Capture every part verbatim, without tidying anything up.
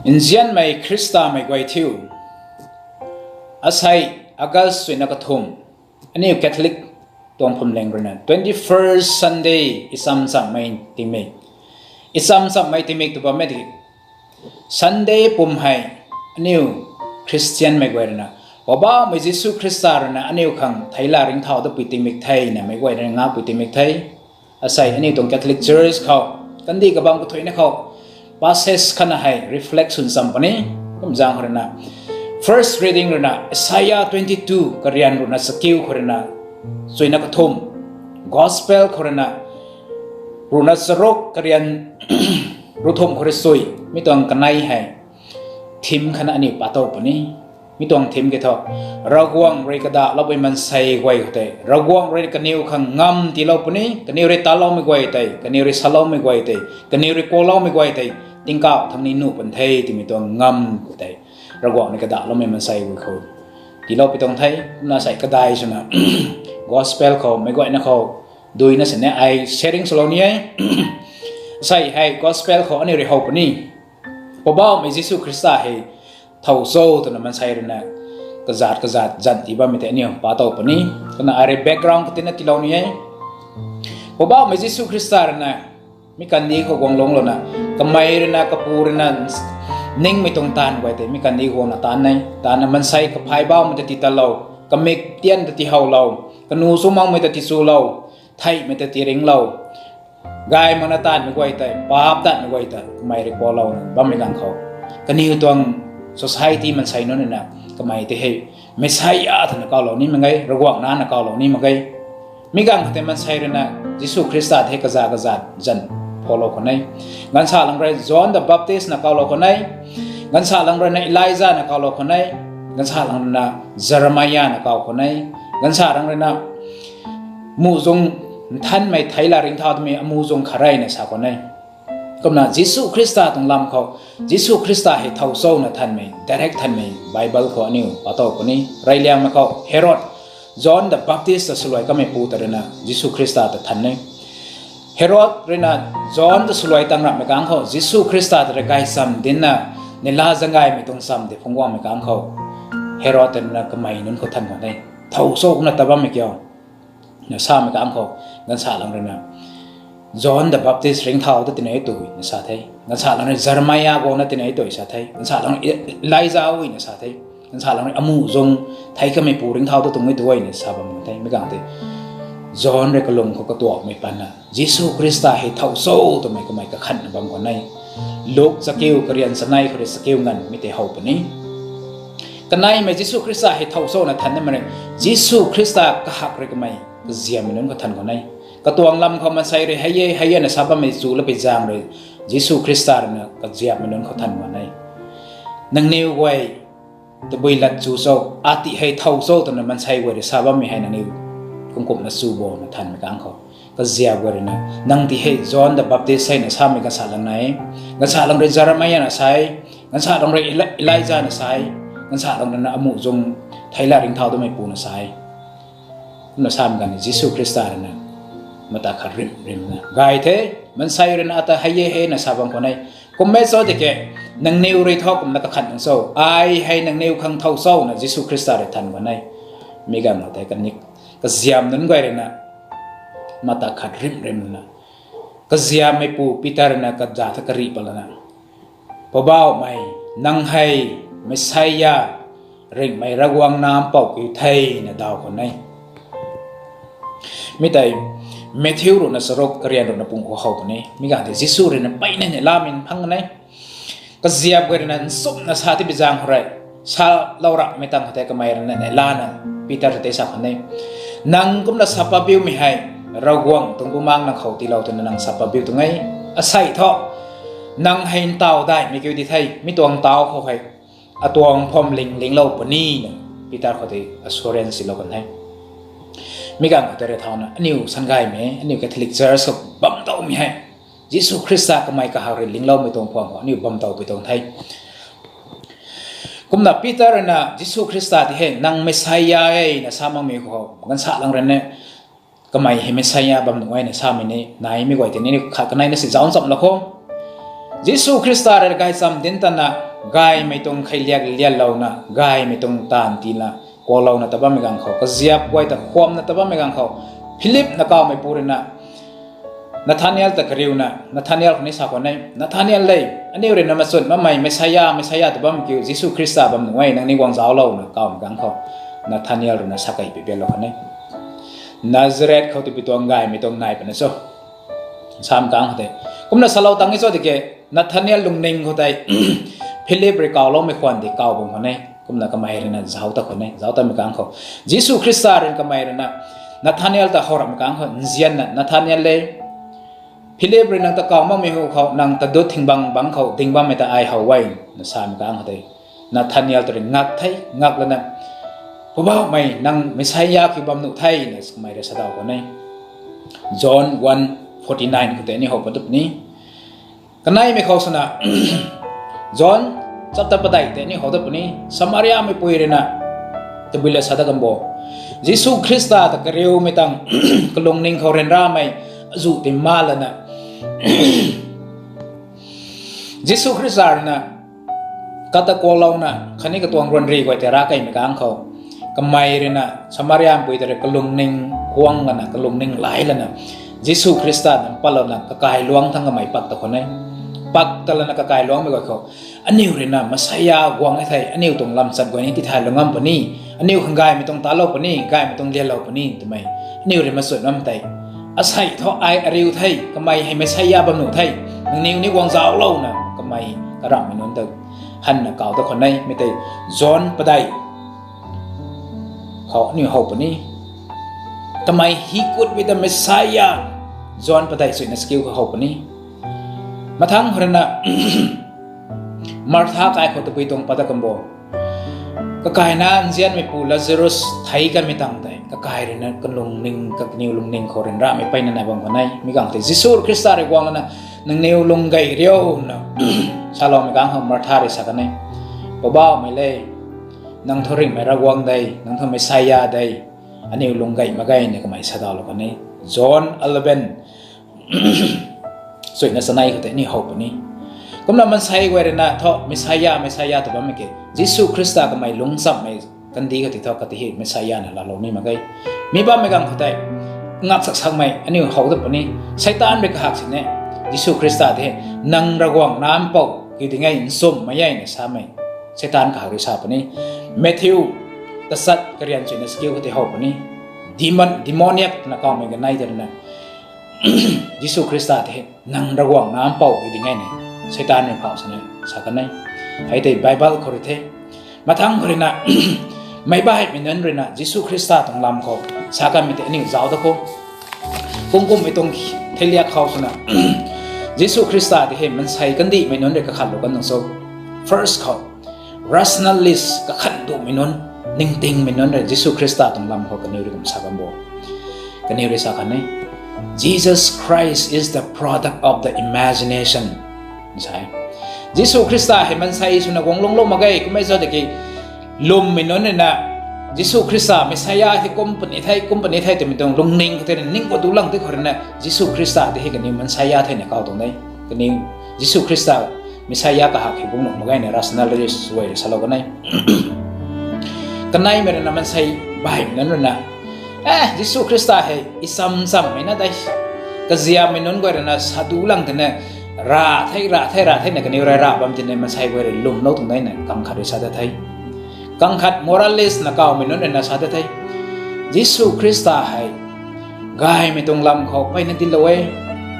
Nzianmei Khristamei guay thiu, asei August suina kathumh, aniu Catholic tuang phuamling ruina twenty-first Sunday, icham chammei tingmik. Icham chammei tingmik tw bammei tiki, Sunday pum hei aniu Khristianmei guay ruina Poubauhmei Jisu Khrista ruina aniu khang theila ringcthau dapui tingmik thena meic guay ruina ngakpui tingmik the. Asei aniu tuang Catholic Church khou, kandih kabam kathuicna khou, passage khatna hei reflect swn cham puni. Kum zaeng khou ruina, first reading ruina Isaiah twenty-two karian ruina chakiu khou ruina, suina kathumh, Gospel khou ruina, ruina charuk karian ruthumh khou rui sui, mi tuang kanei hei theme khatna aniu patow puni. Mi tuang theme ki thu, Ravguangc rui kadahloupui mansei guay khou tei, Ravguangc rui kaniw khang ngam tiilou puni, kaniw rui taloumei guay tei, kaniw rui saloumei guay tei, kaniw rui kuakloumei guay tei, tingkauh thangc ni nuh pan the twmei tuang ngam khou tei, Ravguangc rui kadahloumei mansei guay khou tiilou pi tuang the. Kumna asei kadai swna, Gospel khou, meic guayna khou, duina sini ai sharing swlou ni e. Asei hei Gospel khou aniu rui how puni. Poubauhmei Jisu Khrista hei thow cho twna mansei ruina kazat kazat zan tii bammei tei aniu patow puni. Kumna ai rui background katina tiilou ni e. Poubauhmei Jisu Khrista ruina mi kandih khou guang lungclouna, kamei ruina, kapu ruina, ningmei tuang taanv guay tei mi kandih guangna taanv e. Taanvna mansei kaphay baumei ta tii tatlou, kamik tian ta tii howlou, kanu chu makmei ta tii chulou, theihmei ta tii ringlou, gay makna taanvmei guay tei, paap taanvmei guay ta kamei rui kuaklouna bammei ganv khou, kaniw tuang society mansei nunc ruina kamei tei hei Messiah twna kawlou ni mak ge, Ravguangc Nac na kawlou ni mak ge. Mi ganv khou tei mansei ruina Jisu Khrista tei kazat kazat zan phoulou khwan e. Ganvsaekc lang rui John the Baptist na kawlou khwan e. Ganvsaekc lang ruina Elijah na kawlou khwan e. Ganvsaekc lang ruina Jeremiah na kaw khwan e. Ganvsaekc lang ruina muhzwng nthanmei theila ringcthau twmei amuhzwng khat reyna sa khwan e. Kumna Jisu Khrista tuang lam khou, Jisu Khrista hei thow cho na thanmei, direct thanmei Bible khou aniu patow puni. Reyliangmei khou Herod, John the Baptist ta swluai kameipu ta ruina Jisu Khrista ta than e. Herod ruina John ta swluai tang rapmei kang khou Jisu Khrista ta rui gaychamv dinna, neihla zaeng gaymei tuang chamv tei phungc guangmei kang khou, Herod ta ruina kamei nunc khou than khwan e. Thow cho kumna ta bammei kiu na samei kang khou, ganvsaekc lang ruina John the Baptist ringcthau ta tinei tui na sa the. Ganvsaekc lang rui Jeremiah guangna tinei tui sa the. Ganvsaekc lang rui Elijah ui na sa the. Ganvsaekc lang rui amuhzwng thei kameipu ringcthau ta tuang e tui na sa bam khwan the. Mi ganv tei John rui kalung khou katuakmei patna Jisu Khrista hei thow cho twmei kamei kakhanna bam khwan e. Luk chakiu karian chanei khou rui chakiu nganv mi tei how puni. Kaneimei Jisu Khrista hei thow cho na than nimei rui, Jisu Khrista kahak rui kamei kaziammei nunc khou than khwan e. Katuang lam khou mansei rui hei e, hei e na sa bammei chu lapei zaeng rui, Jisu Khrista ruina kaziammei nunc khou than khwan e. Nangniw guay tabui lat chu cho, ati hei thow cho twna mansei guay rui sa bammei hei nangniw kum kumna chu bo na thanmei kang khou, kaziap guay ruina, nang ti hei John the Baptist hei na samei ganvsaekc lang na e. Ganvsaekc lang rui Jeremiah na sa e. Ganvsaekc lang rui Eli-, Elijah na sa e. Ganvsaekc lang ruina amuhzwng theila ringcthau twmeipu na sa e. Kumna samei ganv Jisu Khrista ruina mata khat rim rimna gay the. Mansei ruina ata hei e hei na sa bam khwan e. Kum e cho tiki, nangniw rui thu kumna kakhan nang cho, ai hei nangniw khang thow cho na Jisu Khrista rui than khwan e. Mi ganv khou tei kanik kaziam nunc guay ruina mata khat rim rimna, kaziammeipu Peter ruina kaza tha karih patlana, Poubauhmei, nang hei Messiah, ringhmei Ravguangc Nac Mpouh kiu the na daw khwan e. Mi tei Matthew ruina charuk karian ruina pung khou how puni. Mi ganv tei Jisu ruina peyna neihlamei phang kan e. Kaziap guay ruina nchumhna sa tipui zaeng khou rui, salou rapmei tang khou tei kamei ruina neihlana Peter ta tei sa khwan e. Nang kumna sa pabiumei hei Ravguangc tuang Bumaengh nang khou tiilou twna nang sa pabiu tuang e. Asei thu nang hei ntaw daihmei kiu di the, mi tuang ntaw khou hei atuang phuamling linglou puni na Peter khou tei assurance silou kan the. Mi ganv khou tei rui thauna aniu sangaymei, aniu Catholic Church khou bam towmei hei Jisu Khrista kamei kahak rui lingloumei tuang phuam khou aniu bam towpui tuang the. Kumna Peter ruina Jisu Khrista ti hei nang Messiah e na sa makmei khou ganvsaekc lang ruina kamei hei Messiah bam nuh e na samei ni nai. Mi guay tei ni khat kaneina si zauc nchamlou khou, Jisu Khrista rui gaychamv dinc tana gaymei tuang kheiliak lianlouna, gaymei tuang taanv tiina, kuaklouna ta bammei ganv khou, kaziap guay ta khwamna ta bammei ganv khou, Philip na kawmeipu rui na, Nathaniel ta kariuna, Nathaniel khou ni sa khwan e, Nathaniel le, aniu rui na machwn bammei Messiah, Messiah ta bammei kiu, Jisu Khrista bam nuh e, nangniw guang zauclouna kawmei ganv khou, Nathaniel rui na sa kei pei pianlou khwan e. Nazareth khou tabui tuang gaymei tuang nai pwna cho. Sam kang khou tei. Kumna salou tang e cho tiki, Nathaniel lungning khou tei, Philip rui kawloumei khwan di kaw bam khwan e. Kumna kamei rui na zauc ta khwan e, zauc tamei kang khou, Jisu Khrista rui kamei rui na, Nathaniel ta how ramei kang khou, nzianna, Nathaniel le, Philip rui nang ta kaw makmei hu khou, nang ta dut thing bang bang khou, ding bammei ta ai how e, na samei kang khou tei. Nathaniel ta rui ngak the, ngak lana, Poubauhmei, nang Messiah kiu bam nuh the, na kamei rui sadaw khwan e. John one forty nine khou tei aniu how pat tu puni. Kaneimei khou swna, John chapter padeih tei aniu how ta puni, Samariameipui rui na, tabui la sa ta kan bo. Jisu Khrista ta kariumei tang, kalungning khou ryanramei, azuh ti ma lana, Jisu Khrista rui na, kata kuaklouna, khatni katuang ruanri guay tei rav keymei kang khou, kamei rui na, Samariameipui ta rui kalungning huang lana, kalungning lai lana, Jisu Khrista nang patlouna, kakailuangc thangc kamei pak ta khwan e. Pak ta lana kakailuangcmei guay khou, aniu rui na Messiah guang e thei, aniu tuang lamchat guay ni tithaylou ngam puni, aniu khang gaymei tuang talou puni, gaymei tuang lianlou puni, twmei, aniu rui machwn bam tei, asei thu ai ariu the, kamei hei Messiah bam nuh the, nangniw ni guang zauclouna, kamei karamhmei nunc ta hanna kaw ta khwan e, mi tei John padeih khou aniu how puni. Kamei he could be the Messiah, John padeih suina chakiu khou how puni. Mathangc khou rui na, Martha kai khou tabui tuang pat ta kan bo. Kakaina nzianmeipu Lazarus thei kanmei tang tei, kakai rui na kalungning, kaniw lungning khou ryanramei mpeyna nai bam khwan e. Mi kang tei Jisu Khrista rui guang lana, nangniw lung gay riuna, saloumei kang khou Martha rui sa kan e, Poubauhmei le, nang thu ringhmei Ravguangc de, nang thu Messiah de, aniu lung gay mak ge, na kamei sadawlou kan e. John eleven suina chanei khou tei aniu how puni. Kumna maansei guay rui na thu Messiah, Messiah ta bammei ke, Jisu Khrista kamei lungchamhmei kandih khou tei thu kata hei Messiah na laalou ni mak ge. Mi bammei ganv khou tei, ngak sak sakmei aniu how ta puni. Seitaan rui kahak sini, Jisu Khrista tei, nang Ravguangc Nac Mpouh kiu ding e, nchumhmei e, na samei, Seitaan kahak rui sa puni. Matthew tachat karian suina chakiu khou tei how puni. Demon, demoniac na kawmei kanei tei rui na, Jisu Khrista tei, nang Ravguangc Nac Mpouh kiu ding e, na Seitaan rui phau sini sa kan e. Hei tei Bible khou rui the. Mathangc khou rui na, meic baihmei nunc rui na Jisu Khrista tuang lam khou sa kanmei tei aniu zauc ta khou, kum kummei tuang theiliak khou swna, Jisu Khrista tei hei maansei kandihmei nunc rui kakhatlou kan nung cho. First khou, rationalist, kakhan tumei nunc, ningtingmei nunc rui Jisu Khrista tuang lam khou kaniw rui kum sa kan bo. Kaniw rui sa kan e, Jesus Christ is the product of the imagination, sa e. Jisu Khrista hei maansei swna guang lungclou mak ge, kum e cho tiki, lwmmei nunc rui na, Jisu Khrista Messiah tei kum puni the, kum puni the twmei tuang lungning khou tei rui na, ning khou dulang tei khou rui na, Jisu Khrista tei hei kaniw Messiah thei na kaw tuang de. Kaniw Jisu Khrista Messiah kahak hei guang lungc mak ge, na rationalist guay rui salou kan e. Kaneimei rui na maansei baihmei nunc rui na, eh, Jisu Khrista hei icham chammei na de, kaziapmei nunc guay rui na sa dulang tei na, ra the, ra the, ra the na kaniw rui ra bam tei na maansei guay rui lwmlou tuang de, na kang khat rui sa ta the. Kang khat moralist na kawmei nunc rui na sa ta the, Jisu Khrista hei gaymei tuang lam khou mpeyna dinclou e,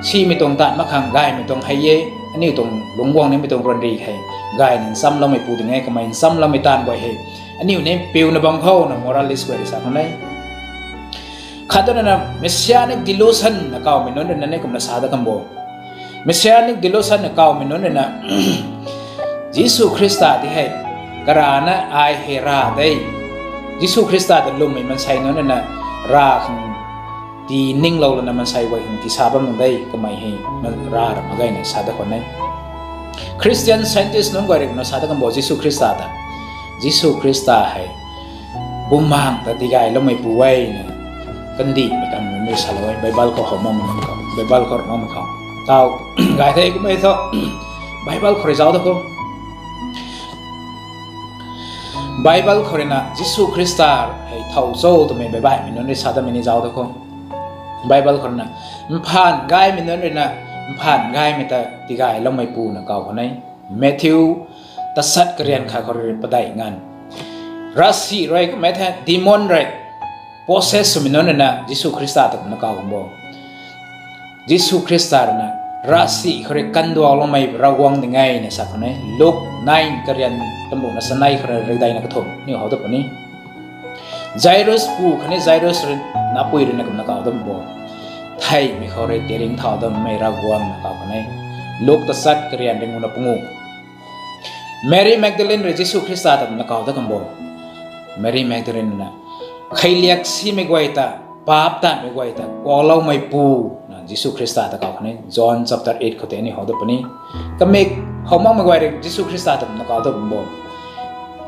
simei tuang taanv mak khang gaymei tuang hei e, aniu tuang lungc guang nimei tuang ruanri hei, gayna nchamloumeipu ding e, kamei nchamloumei taanv guay hei aniu ni piuna bam khou, na moralist guay rui sa kan e. Khat tu na, messianic delusion na kawmei nunc rui na ni kumna sa ta kan bo. Messianic delusion na kawmei nunc rui na, Jisu Khrista tei hei, karana ai hei ra de, Jisu Khrista ta lwmmei maansei nunc rui na, ra khang tii ninglou lana maansei guay khang tii sa bam nung de, kamei hei, ra ra mak ge, na sa ta khwan e. Christian scientist nunc guay rui kumna sa ta kan bo Jisu Khrista ta. Jisu Khrista hei, bumaengh ta tigayloumeipu e, na kandihmei kan nunc rui salou e, Bible khou how makmei nunc khou, Bible khou how makmei khou. Taw, gay the kum e thu, Bible khou rui zauc ta khou. Bible khou rui na Jisu Khrista hei thow cho twmei baihmei nunc rui sa tamei ni zauc da khou. Bible khou rui na, mphaan gaymei nunc rui na, mphaan gaymei ta tigayloumeipu na kaw khou ne. Matthew tasat karian khat khou rui padeih nganv. Ravsic rui kummei the demon rui possess swmei nunc rui na Jisu Khrista ta kumna kaw khang bo. Jisu Khrista rui na ravsic khou rui kanduakloumei Ravguangc ding e na sa khou ne. Luke nine karian tamruhna chanei khou rui rikdeina kathumh aniu how dat puni. Jairus pu khatni Jairus rui napui rui na kumna kaw dat bo. Theihmei khou rui tiringcthau datmei Ravguangc na kaw khou ne. Luke tasat karian ringuna pangu. Mary Magdalene rui Jisu Khrista ta kumna kaw dat kan bo. Mary Magdalene na kheiliak simei guay ta, paap tanmei guay ta kuakloumeipu na Jisu Khrista ta kaw khou ne. John chapter eight khou tei aniu how dat puni. Kamik how makmei guay rui Jisu Khrista ta kumna kaw dat kan bo.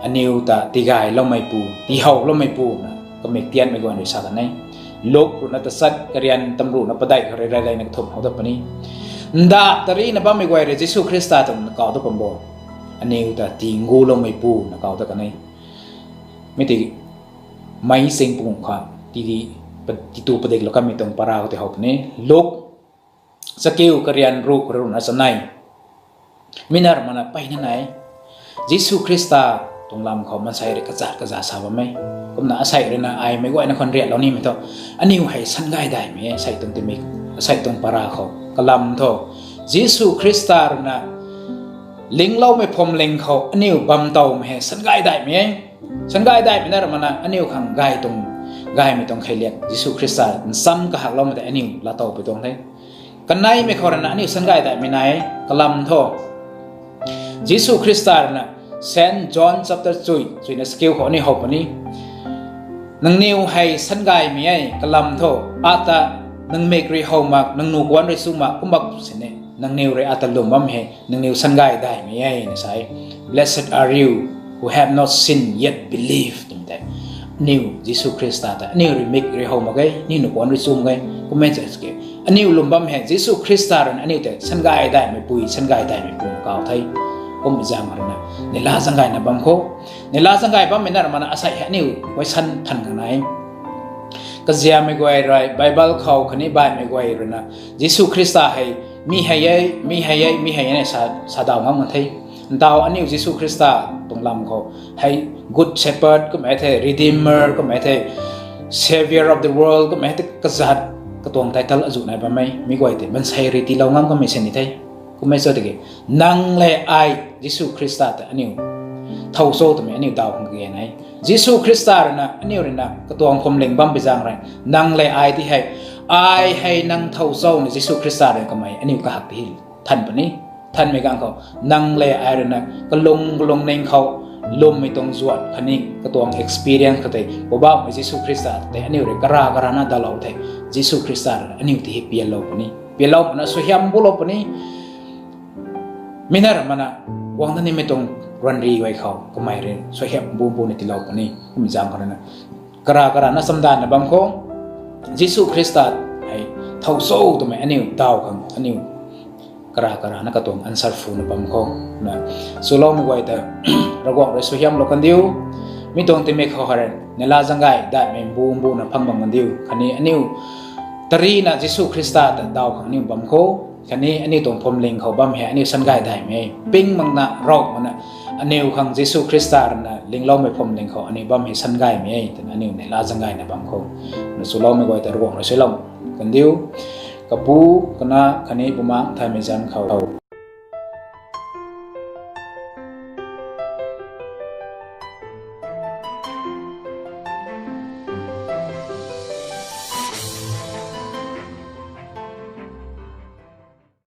Aniu ta tigayloumeipu, tihowloumeipu na kamik tianmei guay rui sa kan e. Luke ruhna tasat karian tamruhna padeih khou rui rikdeina kathumh how dat puni. Ndap tari na bammei guay rui Jisu Khrista ta kumna kaw dat kan bo. Aniu ta tingguloumeipu na kaw dat kan e. Mi tei mei sing pung kha, tidi, titu padik lou kanmei tuang para khou tei how puni. Luke chakiu karian ruh khou rui ruhna chanei. Mi na rui mana mpeyna nai, Jisu Khrista tuang lam khou maansei rui kazat kazat sa bam e. Kumna asei rui na ai meic guayna khou nriatlou nimei thu, aniu hei sangay daihmei e, asei tuang tingmik, asei tuang para khou. Kalam thu, Jisu Khrista rui na lingloumei phuamling khou aniu bam towmei hei sangay daihmei e. Sangay daihmei na rui mana aniu khang gay tuang, gaymei tuang kheiliak Jisu Khrista nsam kahakloumei tei aniu laatowpui tuang the. Kaneimei khou rui na aniu sangay daihmei nai e. Kalam thu, Jisu Khrista rui na Saint John chapter chuy, chuina chakiu khou aniu how puni. Nangniw hei sangaymei e, kalam thu, ata nangmik rui how mak, nangniw kuanc rui chu mak, kum mak sini, nangniw rui ata lwm bam hei, nangniw sangay daihmei e, na sa e. Blessed are you who have not seen yet believe, twmei tei. Aniu Jisu Khrista ta aniu rui mik rui how mak ge, aniu nunc kuanc rui chu mak ge, kum e, aniu lwm bam hei Jisu Khrista rui na aniu tei sangay daihmeipui, sangay daihmeipui na kaw the. Kum zaeng rui na, neihla zaeng gayna bam khou, neihla zaeng gay bammei na rui mana asei hei aniu question than khang nai. Kaziamei guay rui, Bible khou khatni baihmei guay rui na, Jisu Khrista hei mi hei e, mi hei e, mi hei e na sa, sa daw ngam kan the. Ntaw aniu Jisu Khrista tuang lam khou hei Good Shepherd kum e the, Redeemer kum e the, Saviour of the world kum e the, kazat katuang title azuh nai bam e, mi guay tei maansei rui tiilou ngam kanmei sini the. Kum e cho tiki, nang le ai Jisu Khrista ta aniu thow cho twmei aniu daw khang kage nai. Jisu Khrista rui na aniu rui na katuang phuamling bampui zaeng rui, nang le ai ti hei, ai hei nang thow cho na Jisu Khrista rui kamei aniu kahak ti than puni. Thanmei ganv khou, nang le ai rui na kalung kalungning khou lwmmei tuang zuat khatni katuang experience khou tei, Poubauhmei Jisu Khrista tei aniu rui kara karana dalou the. Jisu Khrista rui na aniu ti hei pianlou puni. Pianlou mana suaihiam bulou puni. Mi na rui mana guang da nimei tuang ranri guay khou kamei rui suaihiam bu bu ni tiilou puni. Kum zaeng khou rui na kara karana chamdanna bam khou, Jisu Khrista hei thow cho twmei aniu daw khang aniu kara karana katuang answer phuna bam khou na, chuloumei guay ta Ravguangc rui suaihiamlou kan diu. Mi tuang tingmik khou hei neihla zaeng gay daihmei mbu mbuna phang bam kan diu. Khatni aniu tarina Jisu Khrista ta daw khang aniu bam khou, khatni aniu tuang phuamling khou bam hei aniu sangay daihmei ping makna rau mana, aniu khang Jisu Khrista rui na lingloumei phuamling khou aniu bam hei sangaymei e twna aniu neihla zaeng gayna bam khou na, chuloumei guay ta Ravguangc rui suaihiamlou kan diu. Kapu, Kanac khatni Bumaengh Nthanmei zanc khou